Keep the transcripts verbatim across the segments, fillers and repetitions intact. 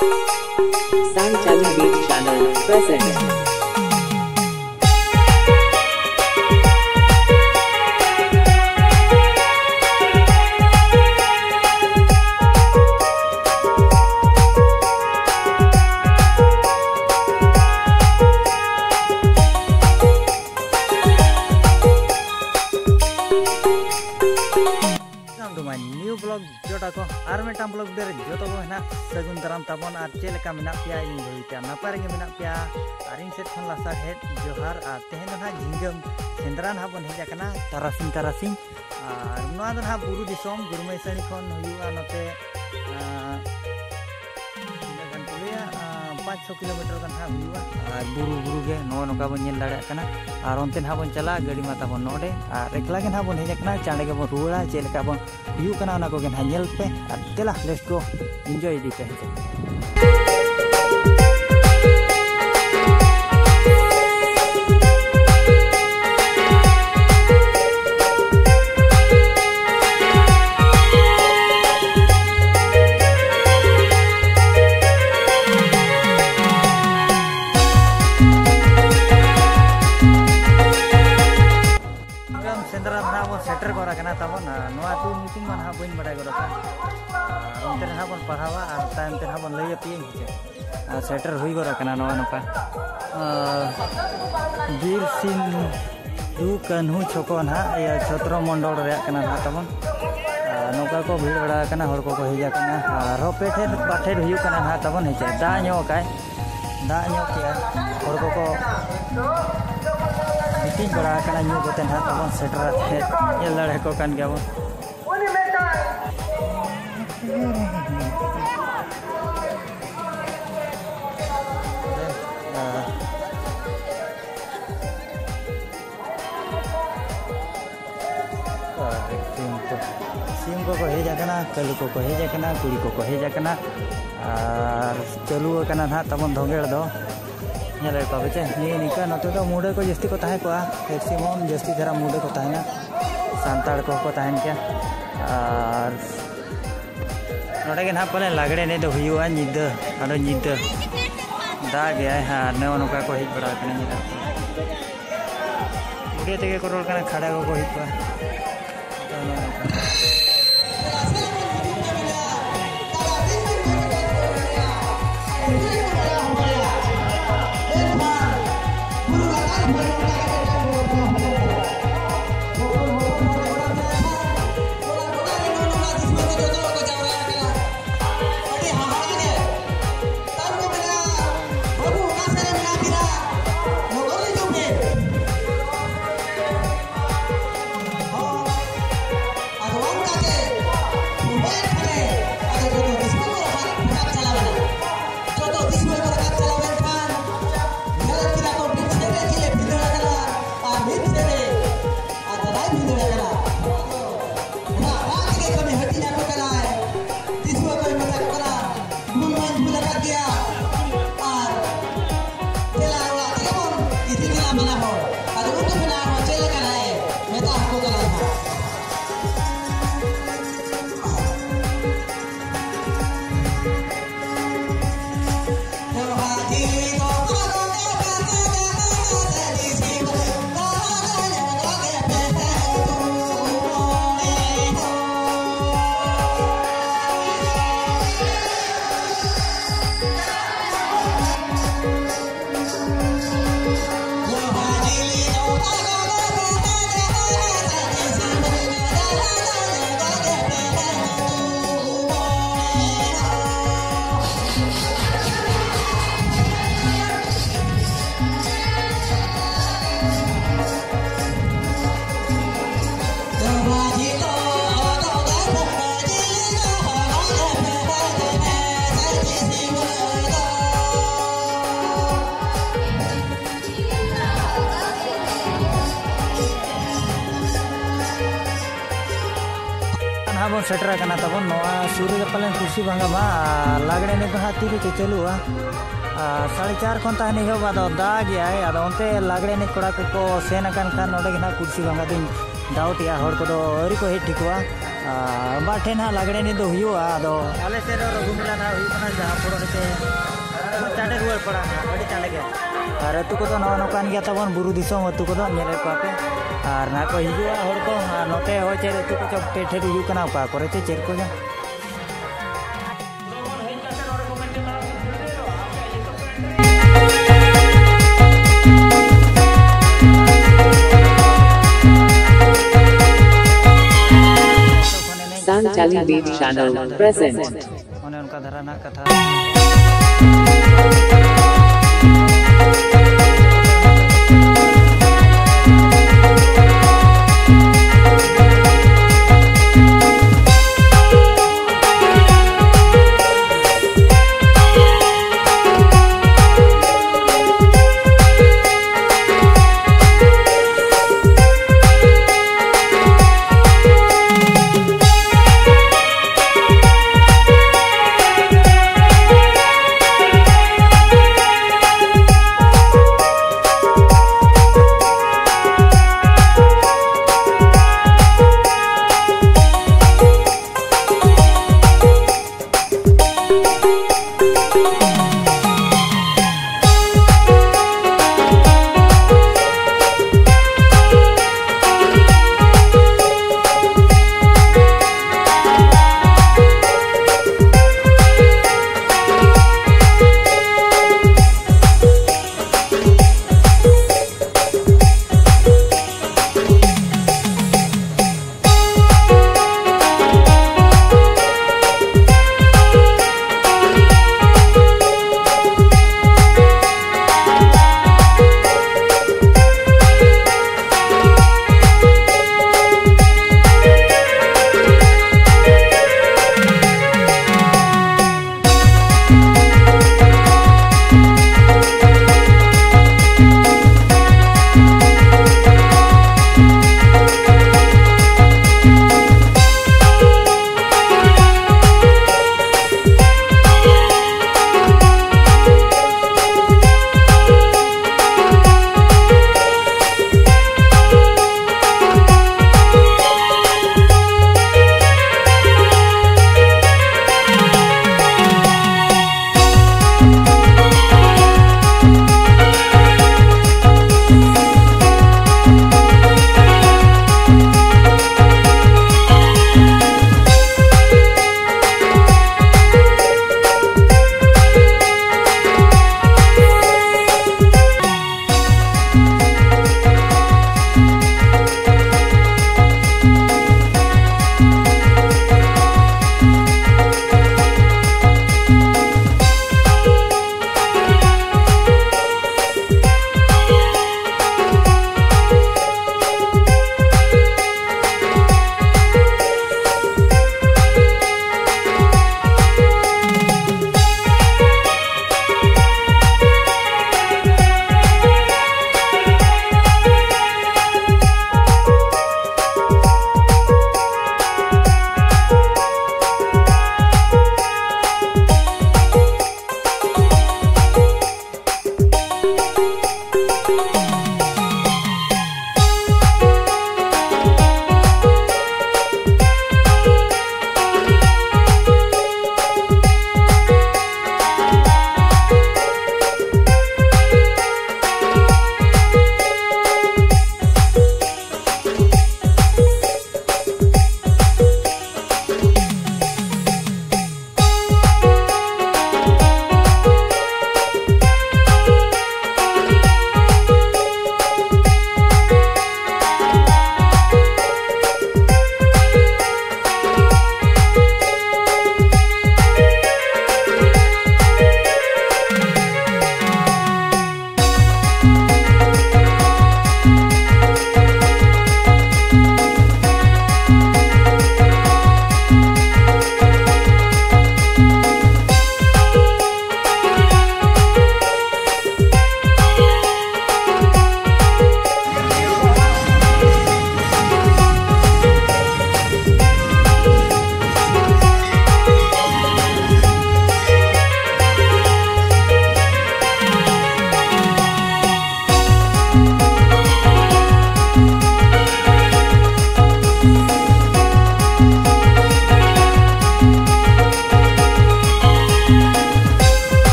Sanchali Beat Channel presents. Welcome to my new vlog, ᱡᱚᱴᱟ ᱠᱚ᱾ ᱟᱨ ᱢᱤᱫᱴᱟᱝ vlog ᱨᱮ ᱡᱚᱛᱚ ᱠᱚ ᱦᱮᱱᱟᱜ ᱥᱟᱹᱜᱩᱱ ᱫᱟᱨᱟᱢ ᱛᱟᱵᱚᱱ᱾ ᱟᱨ ᱪᱮᱫ ᱞᱮᱠᱟ ᱢᱮᱱᱟᱜ ᱯᱮᱭᱟ? ᱤᱧ ᱵᱷᱟᱹᱜᱤ ᱜᱮᱭᱟ, ᱱᱟᱯᱟᱭ ᱨᱮᱜᱮ ᱢᱮᱱᱟᱜ ᱯᱮᱭᱟ᱾ ᱟᱨ ᱤᱧ ᱥᱮᱫ ᱠᱷᱚᱱ ᱞᱟᱥᱟᱲᱦᱮᱫ ᱡᱚᱦᱟᱨ᱾ ᱟᱨ ᱛᱮᱦᱮᱧ ᱫᱚ ᱱᱟᱦᱟᱜ ᱡᱷᱤᱸᱜᱟᱹᱢ ᱥᱮᱸᱫᱽᱨᱟ ᱱᱟᱦᱟᱜ ᱵᱚᱱ ᱦᱮᱡ ᱟᱠᱟᱱᱟ ᱛᱟᱨᱟᱥᱤᱧ ᱛᱟᱨᱟᱥᱤᱧ᱾ ᱟᱨ ᱱᱚᱣᱟ ᱫᱚ ᱱᱟᱦᱟᱜ ᱵᱩᱨᱩ ᱫᱤᱥᱚᱢ, ᱜᱩᱨᱢᱟᱹᱭᱥᱟᱹᱲᱤ ᱠᱷᱚᱱ ᱦᱩᱭᱩᱜᱼᱟ ᱱᱚᱛᱮ, ᱟᱸ, ᱛᱤᱱᱟᱹᱜ ᱜᱟᱱ ᱠᱚ ᱞᱟᱹᱭᱟ, ᱟᱸ, ᱯᱟᱸᱪ ᱪᱷᱚ ᱠᱤᱞᱳᱢᱤᱴᱟᱨ ᱜᱟᱱ ᱦᱟᱸᱜ ᱦᱩᱭᱩᱜᱼᱟ᱾ ᱟᱨ ᱵᱩᱨᱩ, ᱵᱩᱨᱩ ᱜᱮ ᱱᱚᱜᱼᱚ ᱱᱚᱝᱠᱟ ᱵᱚᱱ ᱧᱮᱞ ᱫᱟᱲᱮᱭᱟᱜ ᱠᱟᱱᱟ᱾ ᱟᱨ ᱚᱱᱛᱮ ᱱᱟᱦᱟᱜ ᱵᱚᱱ ᱪᱟᱞᱟᱜᱼᱟ, ᱜᱟᱹᱰᱤ ᱢᱟ ᱛᱟᱵᱚᱱ ᱱᱚᱰᱮ᱾ ᱟᱨ ᱮᱠᱞᱟ ᱜᱮ ᱱᱟᱦᱟᱜ ᱵᱚᱱ ᱦᱮᱡ ᱟᱠᱟᱱᱟ, ᱪᱟᱬᱮ ᱜᱮᱵᱚᱱ ᱨᱩᱣᱟᱹᱲᱟ᱾ ᱪᱮᱫ ᱞᱮᱠᱟ ᱵᱚᱱ ᱦᱩᱭᱩᱜ ᱠᱟᱱᱟ ᱚᱱᱟ ᱠᱚᱜᱮ ᱱᱟᱦᱟᱜ ᱧᱮᱞ ᱯᱮ᱾ ᱟᱨ ᱫᱮᱞᱟ, let's go, enjoy ᱤᱫᱤ ᱯᱮ ᱦᱮᱸ ᱥᱮ᱾ ᱥᱮᱸᱫᱽᱨᱟ ᱫᱚ ᱱᱟᱦᱟᱜ ᱵᱚᱱ ᱥᱮᱴᱮᱨ ᱜᱚᱫ ᱟᱠᱟᱱᱟ ᱛᱟᱵᱚᱱ᱾ ᱟᱨ ᱱᱚᱣᱟ ᱟᱹᱛᱩ ᱧᱩᱛᱩᱢ ᱢᱟ ᱱᱟᱦᱟᱜ ᱵᱟᱹᱧ ᱵᱟᱰᱟᱭ ᱜᱚᱫ ᱟᱠᱟᱫᱼᱟ᱾ ᱟᱨ ᱚᱱᱛᱮ ᱨᱮ ᱱᱟᱦᱟᱜ ᱵᱚᱱ ᱯᱟᱲᱦᱟᱣᱟ ᱟᱨ ᱛᱟᱭᱚᱢ ᱛᱮ ᱱᱟᱦᱟᱜ ᱵᱚᱱ ᱞᱟᱹᱭ ᱟᱯᱮᱭᱟᱹᱧ ᱦᱮᱸ ᱥᱮ᱾ ᱟᱨ ᱥᱮᱴᱮᱨ ᱦᱩᱭ ᱜᱚᱫ ᱟᱠᱟᱱᱟ ᱱᱚᱣᱟ ᱱᱚᱝᱠᱟ᱾ ᱟᱨ ᱵᱤᱨ ᱥᱤᱫᱷᱩ ᱠᱟᱹᱱᱦᱩ ᱪᱷᱚᱠᱚ ᱱᱟᱦᱟᱜ, ᱤᱭᱟᱹ, ᱪᱷᱚᱛᱨᱚ ᱢᱚᱱᱰᱚᱞ ᱨᱮᱭᱟᱜ ᱠᱟᱱᱟ ᱱᱟᱦᱟᱜ ᱛᱟᱵᱚᱱ᱾ ᱟᱨ ᱱᱚᱝᱠᱟ ᱠᱚ ᱵᱷᱤᱲ ᱵᱟᱲᱟ ᱟᱠᱟᱱᱟ, ᱦᱚᱲ ᱠᱚᱠᱚ ᱦᱮᱡ ᱟᱠᱟᱱᱟ᱾ ᱟᱨᱦᱚᱸ ᱯᱮ ᱴᱷᱮᱱ ᱵᱟᱨ ᱴᱷᱮᱱ ᱦᱩᱭᱩᱜ ᱠᱟᱱᱟ ᱱᱟᱦᱟᱜ ᱛᱟᱵᱚᱱ ᱦᱮᱸ ᱥᱮ᱾ ᱫᱟᱜ ᱧᱚᱜ ᱠᱟᱜᱼᱟᱭ, ᱫᱟᱜ ᱧᱚᱜ ᱠᱮᱜᱼᱟᱭ, ᱦᱚᱲ ᱠᱚᱠᱚ ᱜᱤᱛᱤᱡ ᱵᱟᱲᱟ ᱟᱠᱟᱱᱟ ᱧᱩ ᱠᱟᱛᱮ ᱱᱟᱦᱟᱜ ᱛᱟᱵᱚᱱ ᱥᱮᱴᱮᱨ ᱟᱛᱮ ᱧᱮᱞ ᱫᱟᱲᱮ ᱟᱠᱚ ᱠᱟᱱ ᱜᱮᱭᱟ ᱵᱚᱱ᱾ ᱟᱨ ᱥᱤᱢ ᱠᱚ, ᱥᱤᱢ ᱠᱚᱠᱚ ᱦᱮᱡ ᱟᱠᱟᱱᱟ, ᱠᱟᱹᱞᱩ ᱠᱚᱠᱚ ᱦᱮᱡ ᱟᱠᱟᱱᱟ, ᱠᱩᱲᱤ ᱠᱚᱠᱚ ᱦᱮᱡ ᱟᱠᱟᱱᱟ᱾ ᱟᱨ ᱪᱟᱹᱞᱩ ᱟᱠᱟᱱᱟ ᱱᱟᱦᱟᱜ ᱛᱟᱵᱚᱱ ᱫᱷᱚᱸᱜᱮᱲ ᱫᱚ᱾ ᱧᱮᱞᱮᱫ ᱠᱚᱣᱟ ᱯᱮ ᱪᱮ? ᱱᱤᱭᱟᱹ ᱱᱤᱝᱠᱟ ᱱᱚᱛᱮ ᱫᱚ ᱢᱩᱰᱟᱹ ᱠᱚ ᱡᱟᱹᱥᱛᱤ ᱠᱚ ᱛᱟᱦᱮᱸ ᱠᱚᱜᱼᱟ, ᱢᱮᱠᱥᱤᱢᱟᱢ ᱡᱟᱹᱥᱛᱤ ᱫᱷᱟᱨᱟ ᱢᱩᱰᱟᱹ ᱠᱚ ᱛᱟᱦᱮᱱᱟ, ᱥᱟᱱᱛᱟᱲ ᱠᱚᱦᱚᱸ ᱠᱚ ᱛᱟᱦᱮᱱ ᱜᱮᱭᱟ᱾ ᱟᱨ ᱱᱚᱰᱮ ᱜᱮ ᱱᱟᱦᱟᱜ ᱯᱟᱞᱮ ᱞᱟᱜᱽᱲᱮ ᱮᱱᱮᱡ ᱫᱚ ᱦᱩᱭᱩᱜᱼᱟ ᱧᱤᱫᱟᱹ, ᱟᱫᱚ ᱧᱤᱫᱟᱹ ᱫᱟᱜ ᱜᱮᱭᱟᱭ ᱦᱟᱸᱜ, ᱟᱨ ᱱᱚᱜᱼᱚ ᱱᱚᱝᱠᱟ ᱠᱚ ᱦᱮᱡ ᱵᱟᱲᱟ ᱟᱠᱟᱱᱟ ᱧᱤᱫᱟᱹ᱾ ᱵᱩᱰᱷᱤ ᱛᱮᱜᱮ ᱠᱚ ᱨᱚᱲ ᱠᱟᱱᱟ, ᱠᱷᱟᱰᱟ ᱠᱚᱠᱚ ᱦᱮᱡ ᱠᱚᱜᱼᱟ᱾ ᱟᱹᱰᱤ ᱦᱟᱦᱟᱲᱟ ᱜᱮ᱾ ᱛᱟᱨ ᱠᱚ ᱢᱮᱱᱟ, "ᱵᱟᱹᱵᱩ, ᱚᱠᱟ ᱥᱮᱫ ᱨᱮ ᱢᱮᱱᱟᱜ ᱵᱤᱱᱟ? ᱞᱚᱜᱚᱱ ᱦᱤᱡᱩᱜ ᱵᱤᱱ᱾" ᱦᱚᱸ᱾ ᱟᱫᱚ ᱚᱱᱠᱟ ᱜᱮ ᱥᱚᱢᱚᱭ ᱠᱷᱟᱱᱮ ᱟᱫᱚ ᱡᱚᱛᱚ ᱫᱤᱥᱩᱣᱟᱹ ᱠᱚ ᱨᱟᱠᱟᱵ, ᱨᱟᱠᱟᱵ ᱪᱟᱞᱟᱣ ᱮᱱᱟ᱾ ᱡᱚᱛᱚ ᱫᱤᱥᱩᱣᱟᱹ ᱠᱚ ᱨᱟᱠᱟᱵ ᱪᱟᱞᱟᱣ ᱞᱮᱱᱠᱷᱟᱱ ᱧᱮᱞᱮᱫ ᱠᱤᱱᱟ ᱠᱚ ᱢᱤᱫ ᱥᱮᱫ ᱨᱮ ᱪᱤᱞᱤ ᱵᱷᱤᱸᱫᱟᱹᱲ ᱟᱠᱟᱱᱟ ᱟᱨ ᱢᱤᱫ ᱥᱮᱫ ᱨᱮ ᱟᱨ ᱫᱟᱫᱟᱭ ᱵᱷᱤᱸᱫᱟᱹᱲ ᱟᱠᱟᱱᱟ᱾ ᱨᱟᱜ ᱨᱟᱜ ᱛᱮᱜᱮ ᱠᱟᱹᱢᱤ ᱦᱟᱹᱴᱤᱧ ᱟᱠᱚ ᱠᱟᱱᱟᱭ᱾ ᱫᱤᱥᱩᱣᱟᱹ ᱠᱚᱭ ᱢᱮᱛᱟ ᱠᱚ ᱠᱟᱱᱟ, "ᱵᱷᱩᱞ ᱢᱟᱧ ᱵᱷᱩᱞ ᱟᱠᱟᱫ ᱜᱮᱭᱟ, ᱟᱨ ᱫᱮᱞᱟ ᱚᱲᱟᱜ ᱛᱮᱜᱮ ᱵᱚᱱ ᱤᱫᱤ ᱠᱤᱱᱟ ᱵᱟᱱᱟ ᱦᱚᱲ᱾" ᱟᱫᱚ ᱩᱱ ᱡᱚᱠᱷᱚᱱ ᱟᱨᱦᱚᱸ ᱪᱮᱫ ᱞᱮᱠᱟᱱᱟᱜ ᱮ ᱢᱮᱛᱟ ᱟᱠᱚ ᱠᱟᱱᱟᱭ ᱦᱟᱸᱜ᱾ ᱱᱟᱦᱟᱜ ᱵᱚᱱ ᱥᱮᱴᱮᱨ ᱟᱠᱟᱱᱟ ᱛᱟᱵᱚᱱ ᱱᱚᱣᱟ ᱥᱩᱨ ᱨᱮᱜᱮ ᱯᱟᱞᱮᱱ ᱠᱩᱨᱥᱤ ᱵᱷᱟᱸᱜᱟ ᱢᱟ, ᱟᱨ ᱞᱟᱜᱽᱲᱮ ᱮᱱᱮᱡ ᱫᱚ ᱦᱟᱸᱜ ᱛᱤᱨᱮ ᱪᱚ ᱪᱟᱹᱞᱩᱜᱼᱟ᱾ ᱟᱨ ᱥᱟᱲᱮ ᱪᱟᱨ ᱠᱷᱚᱱ ᱛᱟᱦᱮᱱ ᱮᱦᱚᱵ, ᱟᱫᱚ ᱫᱟᱜ ᱮᱜᱼᱟᱭ, ᱟᱫᱚ ᱚᱱᱛᱮ ᱞᱟᱜᱽᱲᱮ ᱮᱱᱮᱡ ᱠᱚᱲᱟ ᱠᱚᱠᱚ ᱥᱮᱱ ᱟᱠᱟᱱ ᱠᱷᱟᱱ ᱱᱚᱰᱮ ᱜᱮ ᱱᱟᱦᱟᱜ ᱠᱩᱨᱥᱤ ᱵᱷᱟᱸᱜᱟ ᱫᱚᱧ ᱰᱟᱣᱩᱴ ᱮᱜᱼᱟ, ᱦᱚᱲ ᱠᱚᱫᱚ ᱟᱹᱣᱨᱤ ᱠᱚ ᱦᱮᱡ ᱴᱷᱤᱠᱚᱜᱼᱟ᱾ ᱟᱨ ᱵᱟᱨ ᱴᱷᱮᱱ ᱦᱟᱸᱜ ᱞᱟᱜᱽᱲᱮ ᱮᱱᱮᱡ ᱫᱚ ᱦᱩᱭᱩᱜᱼᱟ᱾ ᱟᱫᱚ ᱟᱞᱮ ᱥᱮᱫ ᱫᱚ ᱨᱚᱜᱷᱩ ᱢᱮᱞᱟ ᱱᱟᱦᱟᱜ ᱦᱩᱭᱩᱜ ᱠᱟᱱᱟ, ᱡᱟᱦᱟᱸ ᱯᱚᱨᱚᱵᱽ ᱨᱮ ᱪᱟᱸᱰᱮ ᱨᱩᱣᱟᱹᱲ ᱯᱟᱲᱟᱜ ᱠᱟᱱᱟ, ᱟᱹᱰᱤ ᱪᱟᱸᱰᱮ ᱜᱮ᱾ ᱟᱨ ᱟᱹᱛᱩ ᱠᱚᱫᱚ ᱱᱚᱜᱼᱚ ᱱᱚᱝᱠᱟᱱ ᱜᱮᱭᱟ ᱛᱟᱵᱚᱱ, ᱵᱩᱨᱩ ᱫᱤᱥᱚᱢ ᱟᱹᱛᱩ ᱠᱚᱫᱚ ᱧᱮᱞᱮᱫ ᱠᱚᱣᱟ ᱯᱮ᱾ ᱟᱨ ᱱᱟᱦᱟᱜ ᱠᱚ ᱦᱤᱡᱩᱜᱼᱟ ᱦᱚᱲ ᱠᱚ, ᱟᱨ ᱱᱚᱛᱮ ᱦᱚᱸ ᱪᱮᱫ ᱟᱹᱛᱩ ᱠᱚᱪᱚ ᱯᱮ ᱴᱷᱮᱱ ᱦᱩᱭᱩᱜ ᱠᱟᱱᱟ, ᱚᱠᱟ ᱠᱚᱨᱮ ᱪᱚ ᱪᱮᱫ ᱠᱚ ᱪᱚ᱾ Sanchali Dev Channel present. ᱚᱱᱮ ᱚᱱᱠᱟ ᱫᱷᱟᱨᱟ ᱨᱮᱱᱟᱜ ᱠᱟᱛᱷᱟ᱾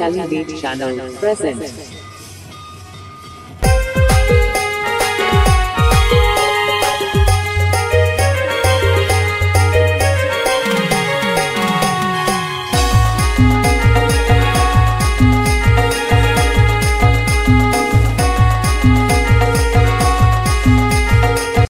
Calibrate channel present.